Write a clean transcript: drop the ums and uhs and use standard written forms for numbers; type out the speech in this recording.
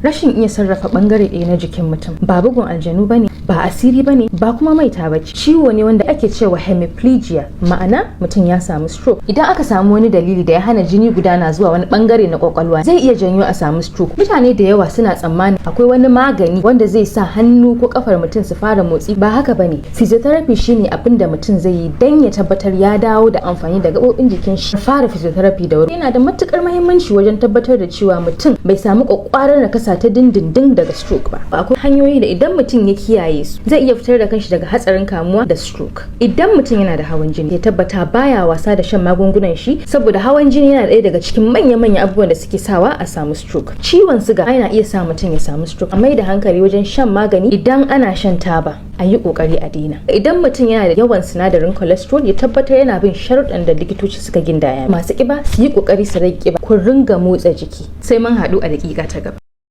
Rashin iya sarrafa bangare ɗaya na jikin mutum ba bugun aljanu bane, ba asiri bane, ba kuma maita bace. Ciwo ne wanda ake cewa hemiplegia, ma'ana mutum ya samu stroke. Idan aka samu wani dalili da ya hana jini gudana zuwa wani bangare na kwakwalwa, zai iya janyo a samu stroke. Mutane da yawa suna tsammanin akwai wani magani wanda zai sa hannu ko kafar mutum su fara motsi. Ba haka bane. Physiotherapy shine abin da mutum zai yi dan ya tabbatar ya dawo da amfani da gaɓoɓin jikin shi. Fara physiotherapy da wuri yana da matukar muhimmanci wajen tabbatar da cewa mutum bai samu kwakwarar nakasa ta dindindin daga stroke ba. Akwai hanyoyi da idan mutum ya kiyaye su, zai iya fitar da kanshi daga hatsarin kamuwa da stroke. Idan mutum yana da hawan jini, ya tabbata baya wasa da shan magungunan shi, saboda hawan jini yana ɗaya daga cikin manya-manyan abubuwan da suke sawa a samu stroke. Ciwon siga yana iya sa mutum ya samu stroke. A mai da hankali wajen shan magani. Idan ana shan taba, a yi kokari a daina. Idan mutum yana da yawan sinadarin cholesterol, ya tabbatar yana bin sharuɗan da likitoci suka gindaya. Masu kiba su yi kokari su rage kiba. Ku ringa motsa jiki. Sai mun haɗu a daƙiƙa ta gaba.